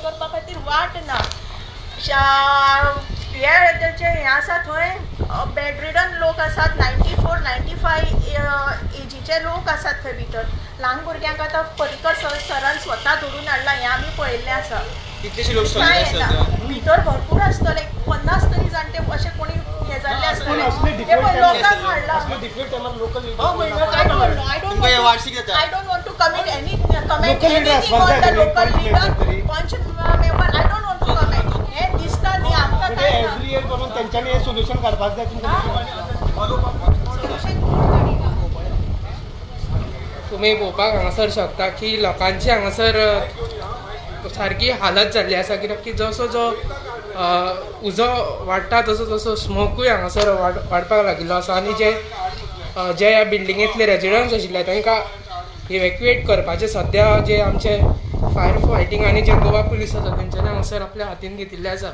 करपा खातीर वाट ना. हे तेचे हें आसा थंय बेडरिडन लोक आसात, 94 95 एजीचे लोक आसात थंय भितर. ल्हान भुरग्यांक आतां पर्रीकर सरान स्वता धरून हाडला हें आमी पळयल्लें आसा. भितर भरपूर आसतले, 50 तरी जाणटे अशे कोणी हे जाल्ले आसतले. ते पळय लोकांक हाडला. I don't want to comment anything on the local leader, panch member. I don't want to comment. हें दिसता न्ही आमकां काय ना. एवरी इयर करून तेंच्यांनी हें सोल्युशन काडपाक जाय. तुमी पळोवपाक हांगासर शकता की लोकांची हांगासर सारकी हालत जाल्ली आसा, कित्याक की जसो जो उजो वाडटा तसो तसो स्मोकूय हांगासर वाडपाक लागिल्लो आसा. आनी जे जे ह्या बिल्डिंगेंतले रेजिडंट्स आशिल्ले तांकां इवॅक्युएट करपाचें सद्या जे आमचे फायर फायटींग आनी जे गोवा पुलीस आसा तेंच्यांनी हांगासर आपल्या हातीन घेतिल्लें आसा.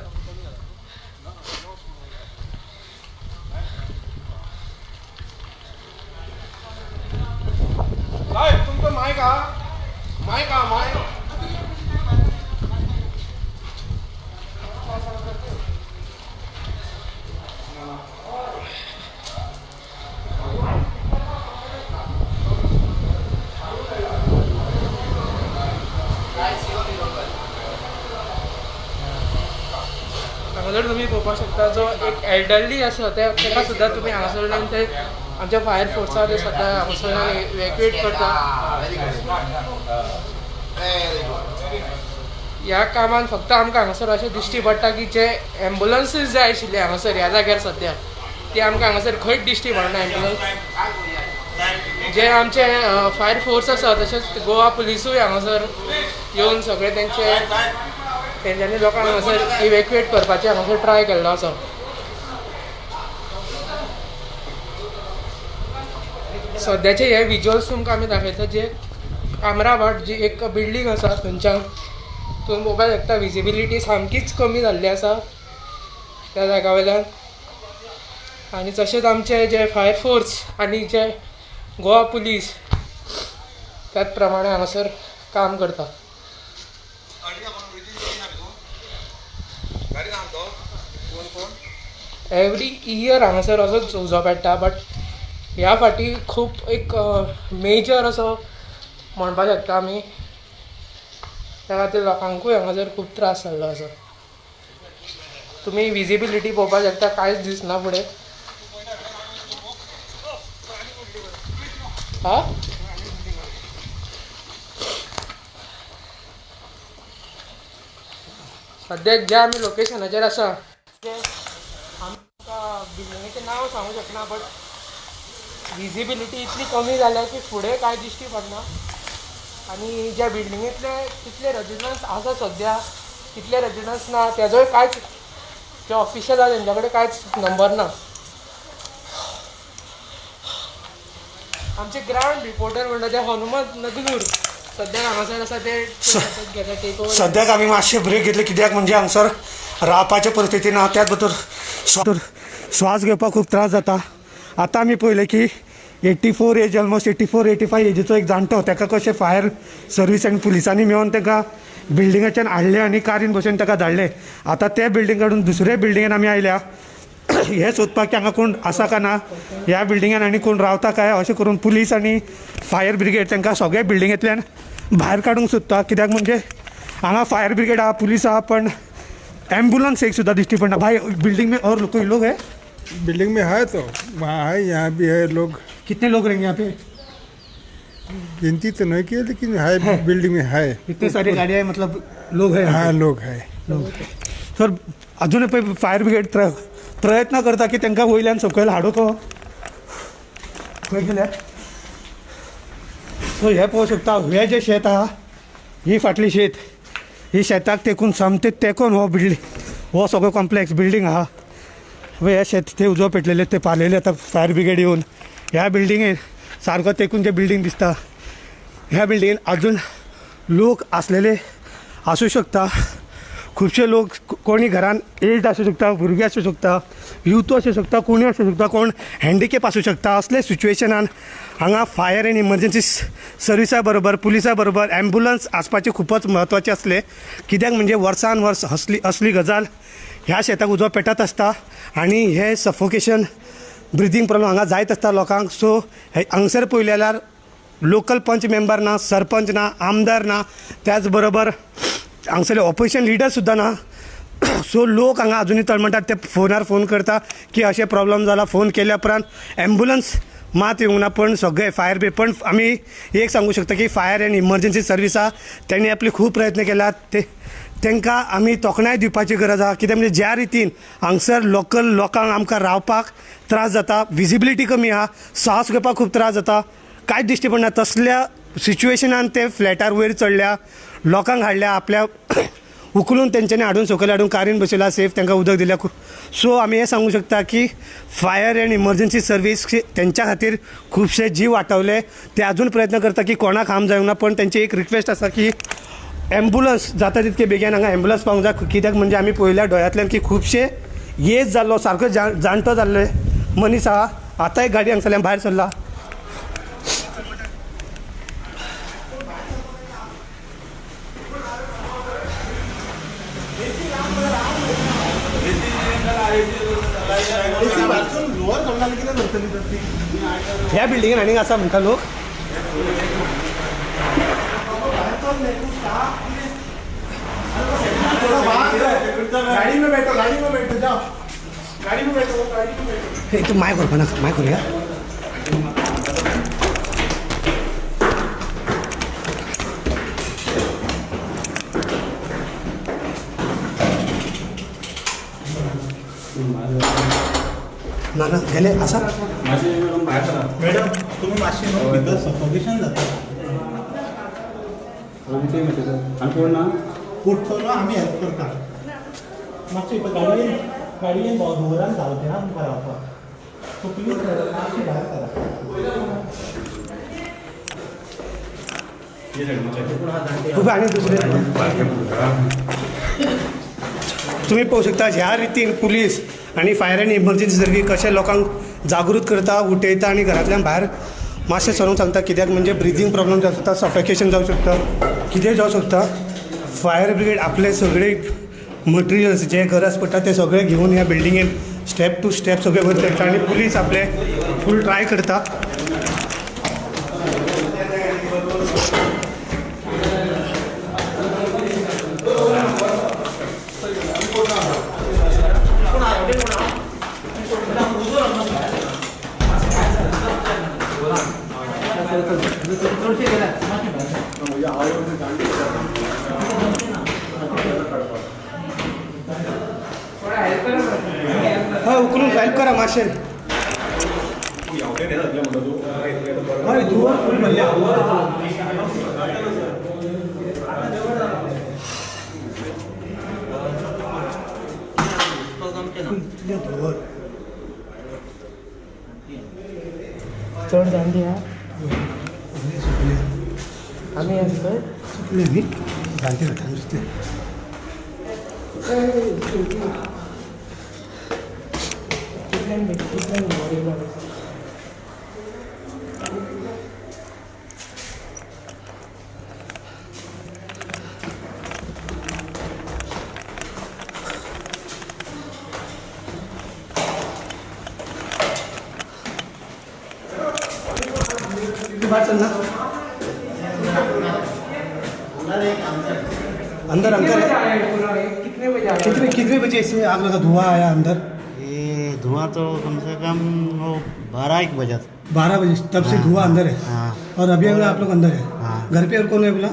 साहेब तुमचो मायक आहा, मायक आहा, मायक. हांगासर तुमी पळोवपाक शकता जो एक एल्डरली आसा तेका सुद्दां तुमी हांगासरल्यान ते आमच्या फायर फोर्सा ते सद्या हांगासरल्यान इवॅक्युएट करता. ह्या कामान फक्त आमकां हांगासर अशें दिश्टी पडटा की जे एम्बुलन्सीस जाय आशिल्ले हांगासर ह्या जाग्यार सद्या ती आमकां हांगासर खंयच दिश्टी पडना. एम्बुलन्स जे आमचे फायर फोर्स आसा तशेंच गोवा पुलिसूय हांगासर येवन सगळे तेंचे तेंच्यांनी लोकांक हांगासर इवॅक्युएट करपाचें हांगासर ट्राय केल्लो आसा. सद्याचे हे विज्युअल्स तुमकां आमी दाखयता जे कामराभाट जी एक बिल्डींग आसा थंयच्यान तुमी पळोवपाक शकता विजिबिलिटी सामकीच कमी जाल्ली आसा त्या जाग्या वयल्यान. आनी तशेंच आमचे जे फायर फोर्स आनी जे गोवा पुलीस त्याच प्रमाणे हांगासर काम करता. एवरी इयर हांगासर असोच उजो पेट्टा, बट ह्या फाटी खूब एक मेजर असो म्हणपाक शकता आमी. त्या खातीर लोकांकूय हांगासर खूब त्रास जाल्लो आसा. तुमी विजिबिलिटी पळोवपाक शकता, कांयच दिसना फुडें. हा सद्याक ज्या आमी लोकेशनाचेर आसा ते आमकां बिल्डिंगेचें नांव सांगूंक शकना, बट विजिबिलिटी इतली कमी जाल्या की फुडें कांय दिश्टी पडना. आनी ज्या बिल्डिंगेंतले कितले रेजिडंट्स आसा सद्या कितले रेजिडंट्स ना तेजोय कांयच जे ऑफिशियल आसा तेंच्या कडेन कांयच नंबर ना. आमचे ग्रावंड रिपोर्टर म्हणटा ते हनुमंत नगनूर सद्याक हांगासर आसा ते घेता टेक ओवर. सद्याक आमी मातशें ब्रेक घेतले कित्याक म्हणजे हांगसर रावपाचे परिस्थिती ना, त्याच बरोबर श्वास घेवपाक खूब त्रास जाता. आतां आमी पळयलें की 84 एज, ऑलमोस्ट 84 85 एजीचो एक जाणटो, ताका कशें फायर सर्वीस आनी पुलिसांनी मेळोन ताका बिल्डिंगाच्यान हाडलें आनी कारीन बसून ताका धाडलें. आतां ते बिल्डींग काडून दुसऱ्या बिल्डिंगेन आमी आयल्या हें सोदपाक की हांगा कोण आसा काय ना, ह्या बिल्डिंगान आनी कोण रावता काय, अशें करून पुलीस आनी फायर ब्रिगेड तांकां सगळ्या बिल्डिंगेंतल्यान भायर काडूंक सोदता. कित्याक म्हणजे हांगा फायर ब्रिगेड आहा, पुलीस आहा, पण एम्बुलन्स एक सुद्दां दिश्टी पडना. भाई बिल्डिंग में और कोई लोग है? बिल्डिंग में है तो वहाँ है, यहाँ भी है लोग. कितने लोग रहेंगे यहाँ पे? गिनती तो नहीं की, लेकिन है बिल्डिंग में है. इतने सारी गाड़ियाँ, मतलब लोग हैं? हाँ लोग है. सर अजून पळय फायर ब्रिगेड प्रयत्न करता की तांकां वयल्यान सकयल हाडूंक. खंय गेल्या? सो हें पळोवंक शकता, हें जें शेत आहा ही फाटली शेत, ही शेताक तेकून सामकें तेकून हो बिल्डींग, हो सगळो कॉम्प्लेक्स बिल्डींग आहा. हे शेत ते उजो पेटलेले ते पालेले आतां फायर ब्रिगेड येवन ह्या बिल्डिंगेन सारको तेकून जे बिल्डींग दिसता ह्या बिल्डिंगेन अजून लोक आसलेले आसूं शकता. खुबशे लोक कोणी घरान एज आसूं शकता, भुरगीं आसूं शकता, यूथ आसूं शकता, कोणी आसूं शकता, कोण हँडिकेप आसूं शकता. असले सिच्युएशनान हांगा फायर एंड इमर्जन्सी सर्विसा बरोबर पुलिसा बरोबर ॲम्ब्युलन्स आसपाची खुबच म्हत्वाचें आसलें. कित्याक म्हणजे वर्सान वर्स असली असली गजाल ह्या शेताक उजो पेटत आसता आनी हे सफोकेशन ब्रिदींग प्रॉब्लम हांगा जायत आसता लोकांक. सो हांगसर पळयलें जाल्यार लोकल पंच मेंबर ना, सरपंच ना, आमदार ना, त्याच बरोबर हांगसरले ऑपोजिशन लिडर सुद्दां ना. सो लोक हांगा अजुनूय तळमळटात, ते फोनार फोन करता की अशें प्रॉब्लम जाला. फोन केल्या उपरांत ॲम्ब्युलन्स मात येवंक ना, पण सगळे फायर ब्रिगेड. पण आमी एक सांगू शकता की फायर एंड इमर्जन्सी सर्वीस आहा तेणी आपले खूब प्रयत्न केल्यात, ते तांकां आमी तोखणाय दिवपाची गरज आहा. कित्याक म्हणजे ज्या रितीन हांगसर लोकल लोकांक आमकां रावपाक त्रास जाता, विजिबिलिटी कमी आहा, श्वास घेवपाक खूब त्रास जाता, कांयच दिश्टी पडना, तसल्या सिच्युएशनान ते फ्लॅटार वयर चडल्या, लोकांक हाडल्या, आपल्या उखलून तेंच्यांनी हाडून सकयल हाडून कारीन बसयला, सेफ तांकां उदक दिल्या. सो आमी हें सांगूंक शकता की फायर एंड इमर्जन्सी सर्वीस तेंच्या खातीर खुबशे जीव वाटावले. ते अजून प्रयत्न करता की कोणाक हार्म जावंक ना, पण तेंची एक रिक्वेस्ट आसा की ॲम्ब्युलन्स जाता तितके बेगीन हांगा ॲम्ब्युलन्स पावूंक जाय. कित्याक म्हणजे आमी पळयल्या दोळ्यांतल्यान की खुबशे एज जाल्लो सारको जाणटो जाल्ले मनीस आहा, आतां एक गाडी हांगसरल्यान भायर सरला. ह्या बिल्डिंगेन आनीक आसा म्हणटा लोक. गाड़ी में बैठो, गाड़ी में बैठो, जाओ गाड़ी में बैठो, गाड़ी में बैठो. हे तू my करपा नाका, my करुया. ना ना गेले आसा. मॅडम तुम्ही मातशें न्हू भितर सफोकेशन जाता, उठतो न्हू आमी हेल्प करता. मातशें गाडयेन गाडयेन धुंवरान धांवते ना तुमकां रावपाक, सो प्लीज मॅडम मातशें भायर सरा. खूब आनी दुसरे तुमी पळोवंक शकता ह्या रितीन पुलीस आनी फायर एंड इमर्जन्सी सर्वीस कशें लोकांक जागृत करता, उठयता आनी घरांतल्यान भायर मातशें सरूंक सांगता. कित्याक म्हणजे ब्रिदींग प्रॉब्लम जावं शकता, सफोकेशन जावं शकता, कितेंय जावं शकता. फायर ब्रिगेड आपले सगळे मटेरियल्स जे गरज पडटा ते सगळे घेवन ह्या बिल्डिंगेन स्टेप टू स्टेप सगळे वयर चडटा आनी पुलीस आपले फूल ट्राय करता. हय उखलून हेल्प करा मातशें. हय धुंवर फूल भरल्या. धुंवर चड जाणटी आहा आमी आसले सुकले न्ही जाणटे जाता नुस्तें. कितल्यान धुंवर येयलो. तू बाहर चलना, अंदर अंकल है. कितने बजे आया? कितने कितने बजे से आग लगा, धुआं आया अंदर? ये धुआं तो कम से कम वो 12-1 बजा था. 12 बजे तब से धुआं अंदर है. हाँ। और अभी अगर आप लोग अंदर है? हाँ। घर पे और कौन है बोला?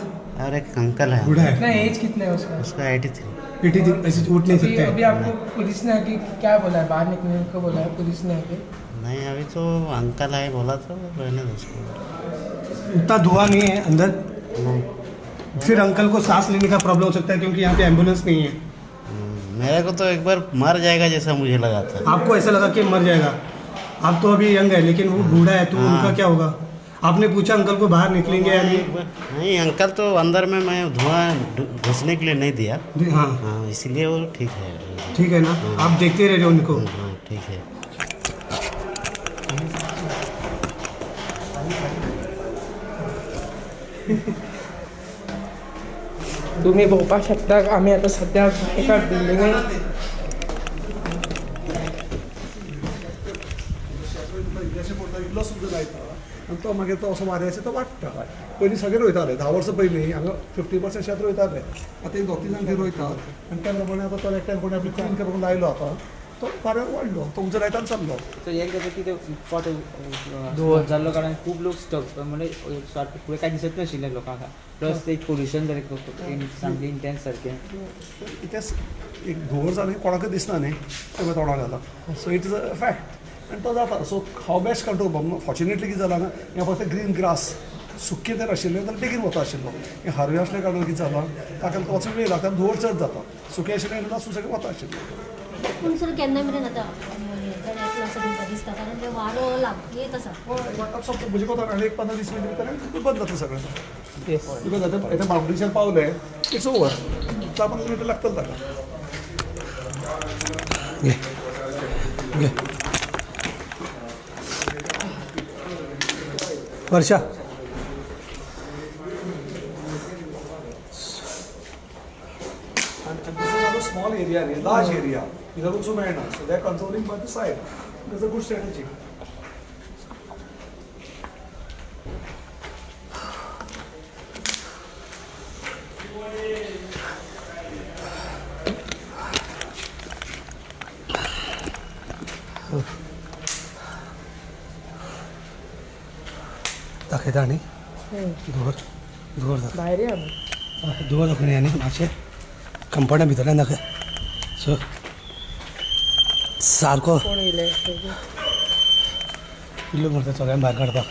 और एक अंकल है। बूढ़ा है। कितना एज कितना है उसका? उसका 83। 83। ऐसे उठ नहीं सकते। अभी आपको पुलिस ने आके क्या बोला है? बाहर निकलने को बोला है पुलिस ने आके? नहीं अभी तो अंकल आए बोला तो रहने दो उसको। उतना धुआं नहीं है अंदर? नहीं। फिर अंकल को सांस लेने का प्रॉब्लम हो सकता है क्योंकि यहाँ पे एम्बुलेंस नहीं है। मेरे को तो एक बार मर जाएगा जैसा मुझे लगा था। आपको ऐसा लगा कि मर जाएगा? आप तो अभी यंग है लेकिन वो बूढ़ा है तो उनका क्या होगा? आपने पूछा अंकल को बाहर निकलेंगे या नहीं? नहीं अंकल तो अंदर में मैं धुआं घुसने के लिए नहीं दिया। हाँ हाँ, इसलिए वो ठीक है। ठीक है ना? हाँ। आप देखते रह रहे उनको? हाँ ठीक है। तुम्ही पळोवपाक शकता आमी आतां सद्या एका बिल्डिंगेन आनी तो मागीर तो असो वाऱ्याचेर तो वाडटा. पयलीं सगळे रोयताले, 10 वर्सां पयलीं हांगा 50% शेत रोयताले, आतां एक 2-3 जाण थंय रोयतात आनी त्या प्रमाणे आतां तो एकट्यान कोणी आपली क्लीन करूंक लायलो, आतां तो वाऱ्यार वाडलो, तो उजो लायता आनी चल्लो. तर एक जाता की ते पोट जाल्लो कारणान खूब लोक स्टक, म्हणजे सारकें फुडें कांय दिसत नाशिल्लें लोकांक, प्लस एक पोल्युशन जालें सामकें इंटेन्स सारकें. इतकें एक धुंवर जालें कोणाकच दिसना न्ही तें तोंडाक घाला. So it is a fact आनी तो जाता. So how best control, fortunately कितें जालां हें फक्त ग्रीन ग्रास सुकें जर आशिल्लें जाल्यार बेगीन वता आशिल्लो, हें हरवें आसल्या कारणान कितें जालां ताका वचूंक वेळ लागता, धुंवर चड जाता. सुकें आशिल्लें जाल्यार सुसेगाद वता आशिल्लें. पूण सर केन्ना मेरेन आतां नियंत्रण येतलें अशें तुमकां दिसता? कारण तें वारो येत आसा. हय, म्हजे कोता आनी एक 15-20 मिनटां भितर बंद जातलें सगळें. Because आतां आतां बावंड्रीचेर पावलें, it's over. 10-15 मिनटां लागतलीं ताका. Varsha And this is not a small area, a large area. It also मेळना. So they are controlling by the side. That's a good strategy. दाखयता आनी धुंवर धुंवर दाखय भायर या आमी. धुंवर दाखोवन या न्ही मातशें कंपाउंडा भितरल्यान दाखय. सो सारको कोण येयले इल्लो मरता सगळ्यांक भायर काडपाक.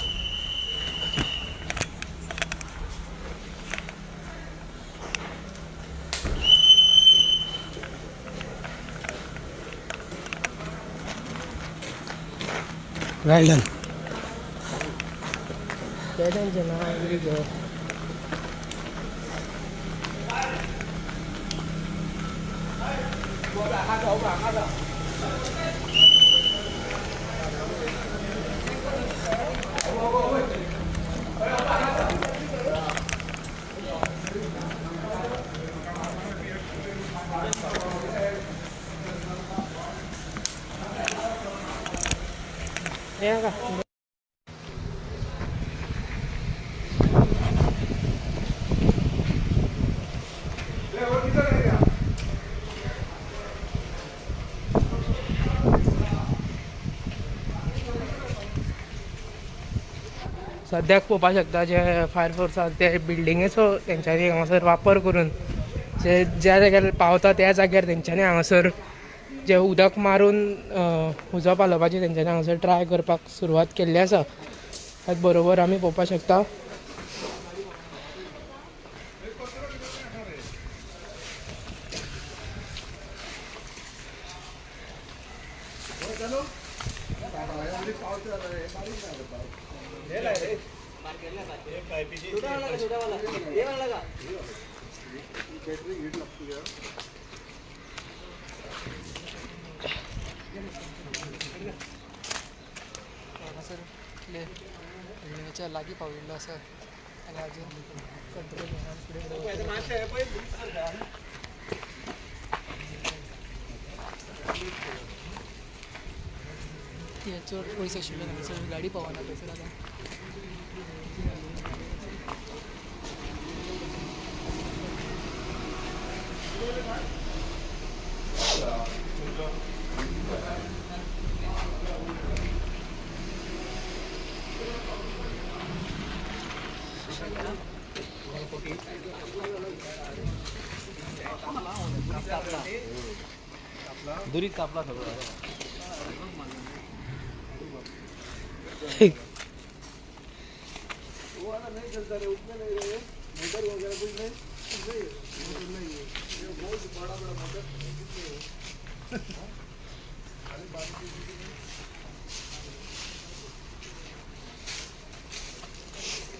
Well done. ते तेंचें नांव कितें घेवप. सद्याक पळोवपाक शकता जे फायर फोर्स आसा ते बिल्डिंगेचो तेंच्यांनी हांगासर वापर करून जे ज्या जाग्यार पावता त्या जाग्यार तेंच्यांनी हांगासर जे उदक मारून उजो पालोवपाची तेंच्यांनी हांगासर ट्राय करपाक सुरवात केल्ली आसा. त्याच बरोबर आमी पळोवपाक शकता हांगासर बिल्डिंगेच्या लागीं पाविल्लो आसा आनी अजून कंट्रोल फुडें हे चड पयस आशिल्ल्यान हांगासर गाडी पावना थंयसर आतां. दुरीत कापला सगळं.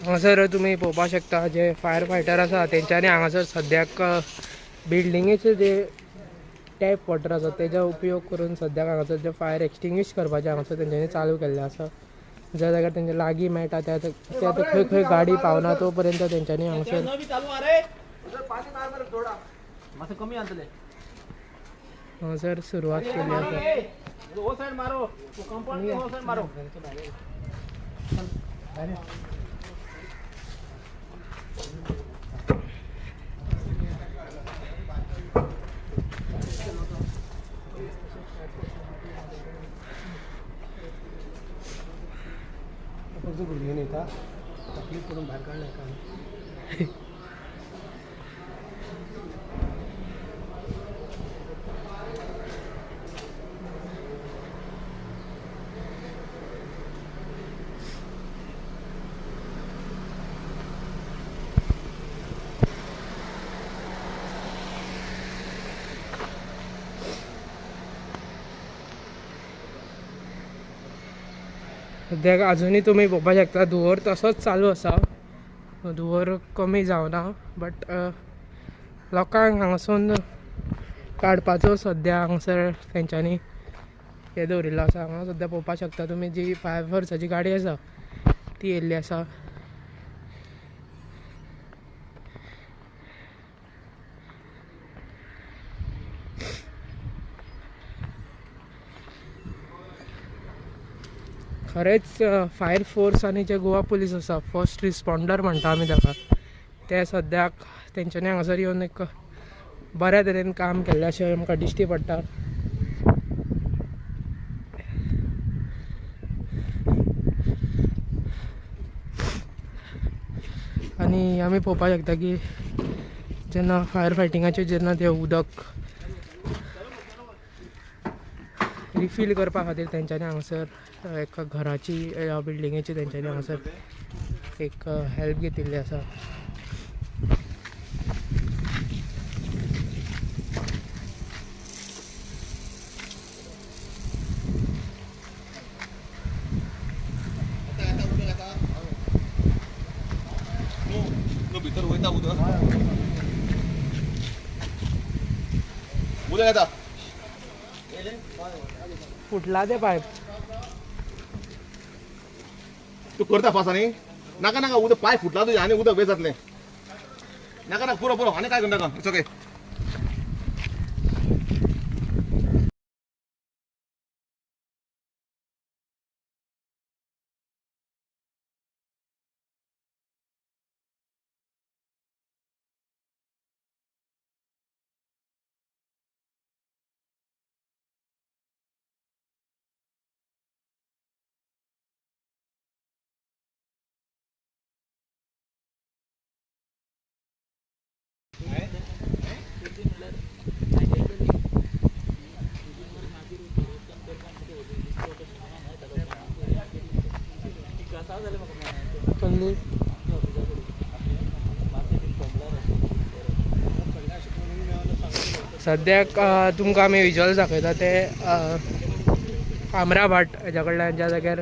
हांगासर तुमी पळोवपाक शकता जे फायर फायटर आसा तेंच्यांनी हांगासर सद्याक बिल्डिंगेचे जे टॅप वॉटर आसा तेजो उपयोग करून सद्याक हांगासर जे फायर एक्सटिंग्विश करपाचें हांगासर तेंच्यांनी चालू केल्लें आसा. ज्या जाग्यार तेंच्या लागीं मेळटा त्या त्या खंय खंय गाडी पावना तो पर्यंत तेंच्यांनी हांगासर हांगासर सुरवात केल्ली आसा. भुरगें न्हयता तकलीफ करून भायर काडलें का. सद्याक अजुनूय तुमी पळोवपाक शकता धुंवर तसोच चालू आसा, धुंवर कमी जावना, बट लोकांक हांगासून काडपाचो सद्या हांगासर तेंच्यांनी हें दवरिल्लो आसा. हांगा सद्या पळोवपाक शकता तुमी जी फायर फोर्साची गाडी आसा ती येयल्ली आसा. खरेंच फायर फोर्स आनी जे गोवा पुलीस आसा फर्स्ट रिस्पॉन्डर म्हणटा आमी ताका, ते सद्याक तेंच्यांनी हांगासर येवन एक बऱ्या तरेन काम केल्लें अशें आमकां दिश्टी पडटा. आनी आमी पळोवपाक शकता की जेन्ना फायर फायटिंगाचें जेन्ना तें उदक रिफील करपा खातीर तेंच्यांनी हांगासर एका घराची बिल्डिंगेची तेंच्यांनी हांगासर एक हेल्प घेतिल्ली आसा. भितर वयता उदक उदक येता फुटला ते पायप. तूं करता फास न्ही? नाका नाका उदक पायप फुटला तुजें आनी उदक वेस्ट जातलें. नाका नाका पुरो पुरो आनी काय करनाका, it's okay. सद्याक तुमकां आमी विज्युअल्स दाखयता ते कामराभाट हेज्या कडल्यान, ज्या जाग्यार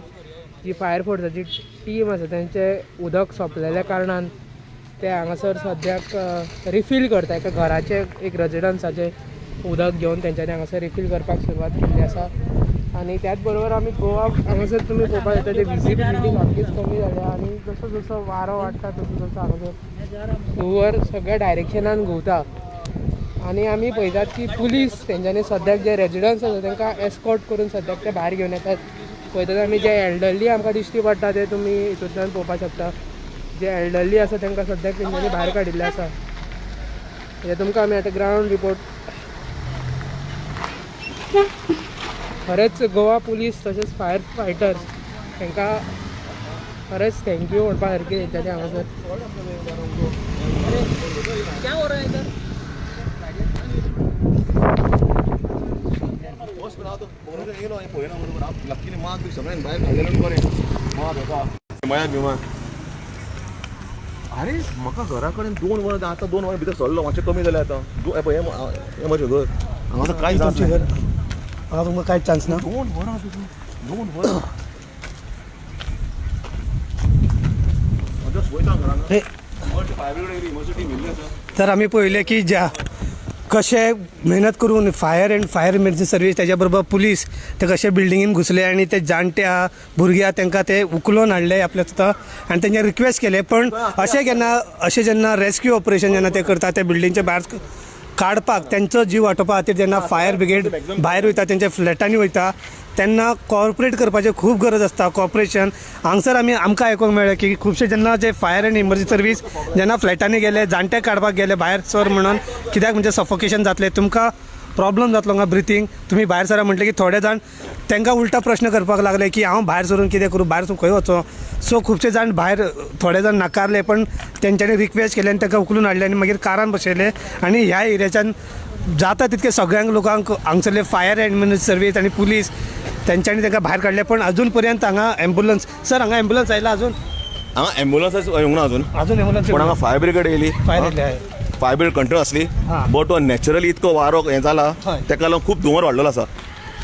जी फायर फोर्साची टीम आसा तेंचें उदक सोंपलेल्या कारणान ते हांगासर सद्याक रिफील करता. एका घराचें एक रेजिडन्साचें उदक घेवन तेंच्यांनी हांगासर रिफील करपाक सुरवात केल्ली आसा. आनी त्याच बरोबर आमी गोवा हांगासर तुमी पळोवपाक येता ते विजिबिलिटी सामकीच कमी जाल्या आनी जसो जसो वारो वाडटा तसो तसो हांगासर धुंवर सगळ्या डायरेक्शनान घुंवता. आनी आमी पळयतात की पुलीस तेंच्यांनी सद्याक जे रेजिडन्स आसा तांकां एस्कॉर्ट करून सद्याक ते भायर घेवन येतात. पळयतात आमी जे एल्डरली आमकां दिश्टी पडटा ते तुमी हितूंतल्यान पळोवपाक शकता. जे एल्डरली आसा तांकां सद्याक तेंच्यांनी भायर काडिल्लें आसा. हे तुमकां आमी आतां ग्रावंड रिपोर्ट. खरेंच गोवा पुलीस तशेंच फायर फायटर्स तांकां खरेंच thank you म्हणपा सारकें तेंच्यांनी हांगासर. अरे म्हाका घरा कडेन 2 वरां आतां 2 वरां भितर सरलो, मातशें कमी जालें आतां. हें म्हजें घर हांगा कांय घर, हांगा तुमकां कांय चान्स ना. 2 वरां 2 वरां म्हजो तर आमी पळयलें की ज्या कशे मेहनत करून fire and fire emergency service त्याच्या बरोबर पुलीस ते कशे बिल्डिंगेन घुसले आनी ते जाणटे आहा भुरगे आहा तांकां ते उखलून हाडले आपल्या सुद्दां आनी तेंच्या रिक्वेस्ट केले. पण अशें केन्ना अशें जेन्ना रेस्क्यू ऑपरेशन जेन्ना ते करता ते बिल्डिंगच्या भायर काडपाक तेंचो जीव वाटोवपा खातीर जेन्ना फायर ब्रिगेड भायर वयता तेंच्या फ्लॅटांनी वयता तेन्ना कॉर्पोरेट करपाचें खूब गरज आसता. कॉर्पोरेशन हांगसर आमी आमकां आयकूंक मेळ्ळें की खुबशे जेन्ना जे फायर एंड इमर्जन्सी सर्वीस जेन्ना फ्लॅटांनी गेले जाणटे काडपाक गेले भायर सर म्हणून कित्याक म्हणजे सफोकेशन जातलें तुमकां प्रॉब्लम जातलो हांगा ब्रिथींग तुमी भायर सरा म्हटलें की थोडे जाण तांकां उल्टा प्रश्न करपाक लागले की हांव भायर सरून कितें करूं भायर सरून खंय वचो. सो खुबशे जाण भायर थोडे जाण नाकारले पण तेंच्यांनी रिक्वेस्ट केले आनी तांकां उखलून हाडले आनी मागीर कारान बसयले आनी ह्या एरियाच्यान जाता तितके सगळ्यांक लोकांक हांगसरले फायर एंड सर्वीस आनी पुलीस तेंच्यांनी तांकां भायर काडले. पण अजून पर्यंत हांगा एम्बुलन्स सर हांगा एम्बुलन्स आयला अजून हांगा एम्बुलन्स येवंक ना अजून अजून एम्बुलन्स पण हांगा फायर ब्रिगेड येयली फायर फायर ब्रिगेड कंटिन्यू आसली बट नॅचरली इतको वारो हें जाला तेका लागून खूब धुंवर वाडलेलो आसा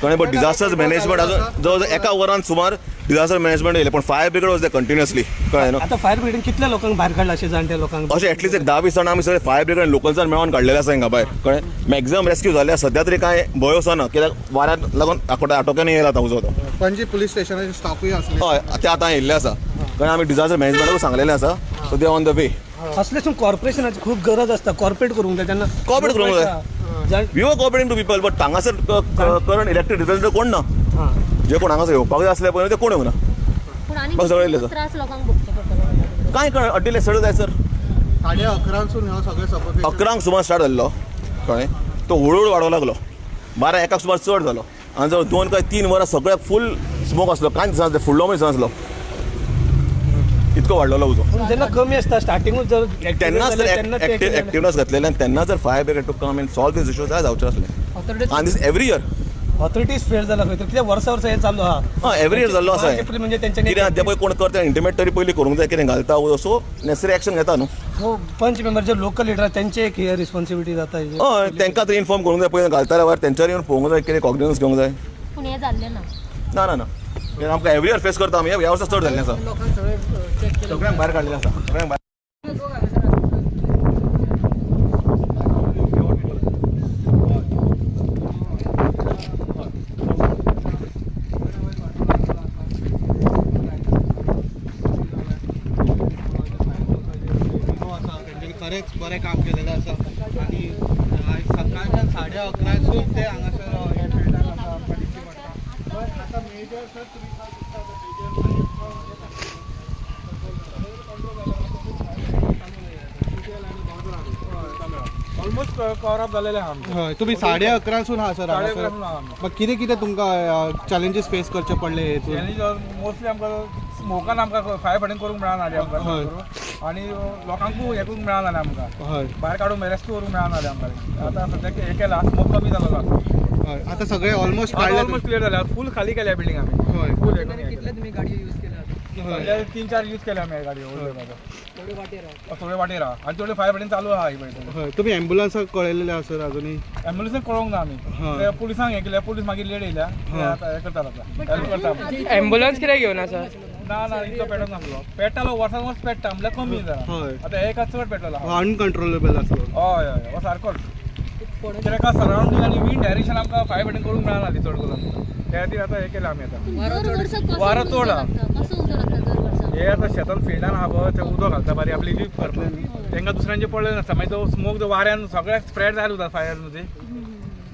कळ्ळें. बट डिजास्टर मॅनेजमेंट अजून जवळ जवळ एका वरान सुमार डिजास्टर मॅनेजमेंट येयलें पण फायर ब्रिगेड वॉज कंटिन्युअसली कळ्ळें न्हू. आतां फायर ब्रिगेडीन कितल्या लोकांक भायर काडला अशें जाणट्या लोकांक अशें एटलिस्ट एक 10-20 जाणां आमी सगळे फायर ब्रिगेड लोकल्सान मेळोन काडलेले आसा हिंगा भायर कळ्ळें. मॅक्झिमम रेस्क्यू जाल्ले सद्या तरी कांय भंय असो ना कित्याक वाऱ्याक लागून आटोक्यान येयला आतां उजो तो. पणजी पुलीस स्टेशनाचे स्टाफूय आसले हय ते आतां येयल्ले आसा कळ्ळें. आमी डिजास्टर मॅनेजमेंटाकूय सांगलेलें आसा so they on the way. असले कॉर्पोरेशनाची खूब गरज आसता कॉर्पोरेट करूंक जाय तेन्ना कॉर्पोरेट करूंक जाय we were cooperating to people but हांगासर करंट इलेक्टेड रिप्रेझेंटेटिव्ह कोण ना जे कोण हांगासर येवपाक जाय आसले पळय ते कोण येवना बस सगळे येयल्ले त्रास लोकांक भोगचे पडटलो कांय कळना अड्डिले सगळें जाय सर 11:30 हो सगळें सफोकेशन 11 सुमार स्टार्ट जाल्लो कळ्ळें. तो हळूहळू वाडोवंक लागलो 12-1 सुमार चड जालो आनी जवळ 2 काय 3 वरां सगळ्याक फूल स्मोक आसलो कांय दिसनासलें फुडलो मनीस दिसनासलो इतको वाडलेलो उजो. जेन्ना कमी आसता स्टार्टिंगूच जर तेन्नाच जर एक्टिवनेस घातलेलें आनी तेन्ना जर fire brigade to come and solve this issue जाय जावचें आसलें. आनी दीस एवरी इयर ऑथॉरिटीज फेल जाला खंय तर कित्याक वर्सा वर्सा हें चालू आहा हय एवरी इयर जाल्लो आसा म्हणजे तेंच्यांनी कितें ते पळय कोण करता इंटिमेट तरी पयलीं करूंक जाय कितें घालता सो नेसेसरी एक्शन घेता न्हू. सो पंच मेंबर जे लोकल लिडर तेंचे एक हे रिस्पॉन्सिबिलिटी जाता हय तांकां तरी इन्फॉर्म करूंक जाय पयलीं घालता जाल्यार तेंच्यानी येवन पळोवंक जाय कितें कॉग्निजन्स घेवंक जाय. पूण हें जाल्लें ना ना ना ना आमकां एवरी इयर फेस करता आमी ह्या वर्सा चड जाल्लें आसा सगळ्यांक भायर काडलेलें आसा सगळ्यांक भायर. खरेंच बरें काम केलेलें आसा आनी सकाळच्या 11:30 ते हांगासर ह्या फिल्डान आसा आमकां दिश्टी पडटा. बट आतां मेजर सर तुमी दिसता ऑलमोस्ट कवर अप जालेलें आहा. हय तुमी 11:30 आहा सर हांगासर. कितें कितें तुमकां चॅलेंजीस फेस करचे पडले हेतून? चॅलेंज मोस्टली आमकां स्मोकान आमकां फायर फायटींग करूंक मेळना जालें आमकां आनी लोकांकूय हें करूंक मेळना जालें आमकां भायर काडूंक रेस्क्यू करूंक मेळना जालें आमकां. आतां सद्याक हें केलां स्मोक कमी जालो हय आतां सगळें ऑलमोस्ट ऑलमोस्ट क्लियर जालें फूल खाली केल्या बिल्डींग आमी. हय फूल हें करून कितले तुमी गाडयो यूज केल्या? सद्या 3-4 यूज केल्या आमी गाडयो थोड्यो वाटेर आहा थोड्यो वाटेर आहा आनी थोड्यो फायर फायटींग चालू आहा. हय तुमी एम्बुलन्साक कळयलेलें आसा सर? अजुनूय एम्बुलन्साक कळोवंक ना आमी पुलिसांक हें केलें पुलीस मागीर लेट येयल्या आतां हें करतात आतां हेल्प करता. एम्बुलन्स कित्याक घेवना सर? ना ना इतलो पेट्रोल नासलो पेट्टालो वर्सान वर्स पेट्टा म्हणल्यार कमी जाला आतां एका चड पेट्रोल आहा अनकंट्रोलेबल आसलो. हय हय हो सारकोच कित्याक सरावंडींग आनी विंड डायरेक्शन आमकां फायर फायटींग करूंक मेळना ती चड करून त्या खातीर आतां हें केलें आमी आतां वारो चड आहा. हे आतां शेतान फिल्डान आहा पळय ते उदक घालता बारीक आपली लिफ्ट करता तांकां दुसऱ्यांचे पडलें नासता मागीर तो स्मोक वाऱ्यान सगळ्याक स्प्रेड जायत उरता फायर न्हू ती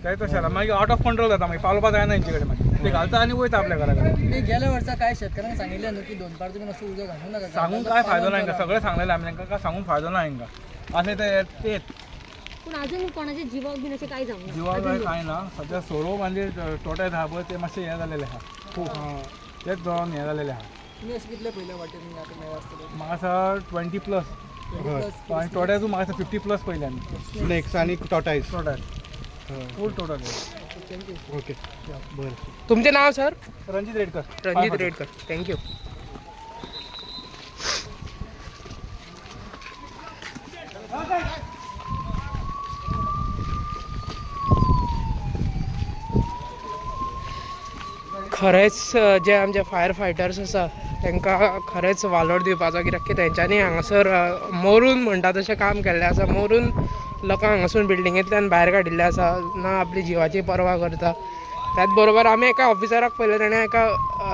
ते तशें जाता मागीर आवट ऑफ कंट्रोल जाता मागीर पावलोवपा जायना हेंचे कडेन मागीर ते घालता आनी वयता आपल्या घरा कडेन. गेल्या वर्सा काय शेतकऱ्यांक सांगिल्लें न्हू की दनपार तुमी मातसो उजो घालूं नाका? सांगून काय फायदो ना हांकां सगळें सांगलेलें आमी तांकां काय सांगून फायदो ना हांकां अशें ते तेच. पूण अजून कोणाच्या जिवाक बीन अशें कांय जावंक ना? जिवाक कांय ना सद्या सोरोप आनी तोटे आहा पळय ते मातशें हें जालेलें आहा खूब तेच जावन हें जालेलें आहा. तुमी अशें कितले पयले वाटेन आतां मेळ्ळा आसतले? म्हाका सर 20+ आनी टोट्याचो म्हाका 50+ पयले आमी स्नेक्स आनी टोटायज टोटायज फूल टोटल. ओके बरें. तुमचें नांव sir? Ranjit Redkar. Ranjit Redkar thank you. खरेंच जे आमचे फायर फायटर्स आसा तांकां खरेंच वालोर दिवपाचो, कित्याक की तेंच्यांनी हांगासर मरून म्हणटा तशें काम केल्लें आसा. मरून लोकांक हांगासून बिल्डिंगेंतल्यान भायर काडिल्लें आसा, ना आपली जिवाची पर्वा करता. त्याच बरोबर आमी एका ऑफिसराक पळयलें, ताणें एका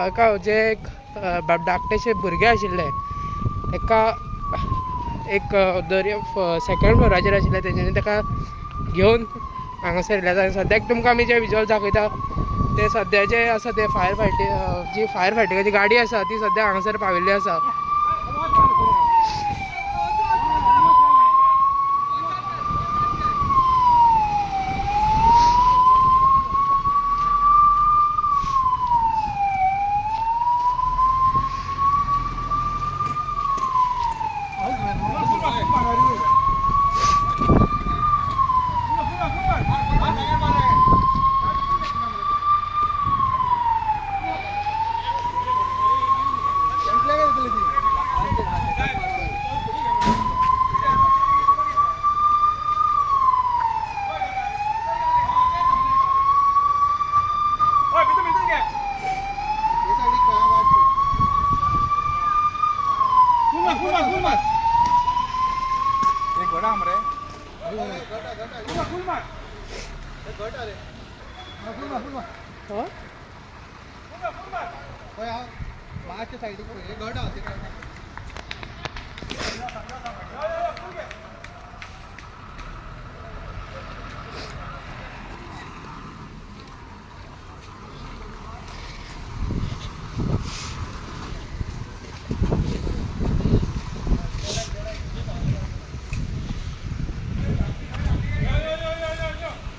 एका जे एक धाकटेशे भुरगे आशिल्ले एका एक दर्या सेकंड फ्लोराचेर आशिल्ले, तेंच्यांनी ताका घेवन हांगासर येयले आसा. आनी सद्याक तुमकां आमी जे विजुअल दाखयता ते सद्या जे आसा ते फायर फायटींग जी फायर फायटिंगाची गाडी आसा ती सद्या हांगासर पाविल्ली आसा.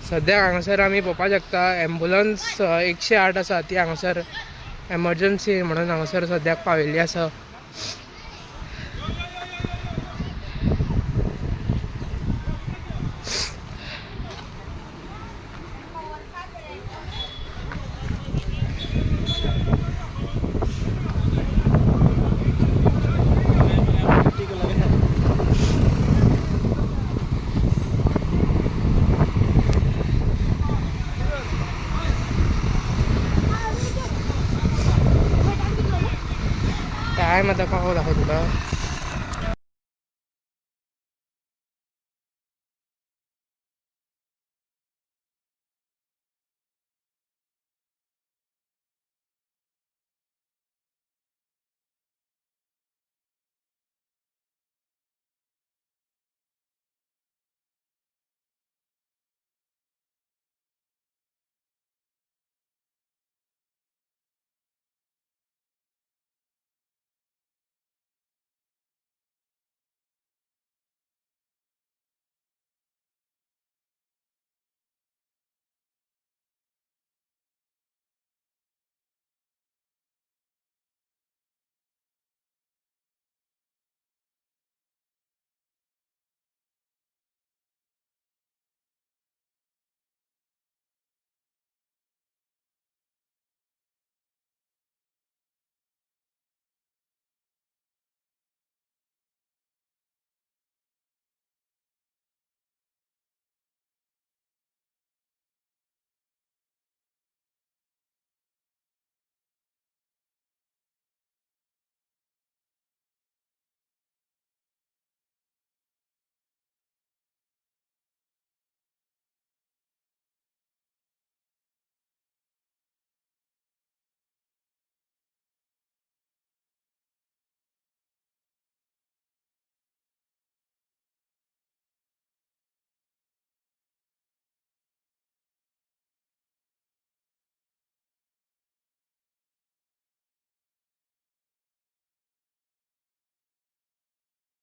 सद्या हांगासर आमी पळोवपाक शकता एम्बुलन्स 108 आसा ती हांगासर एमर्जन्सी म्हणून हांगासर सद्याक पाविल्ली आसा. टायम आता पाव दाखव तुला.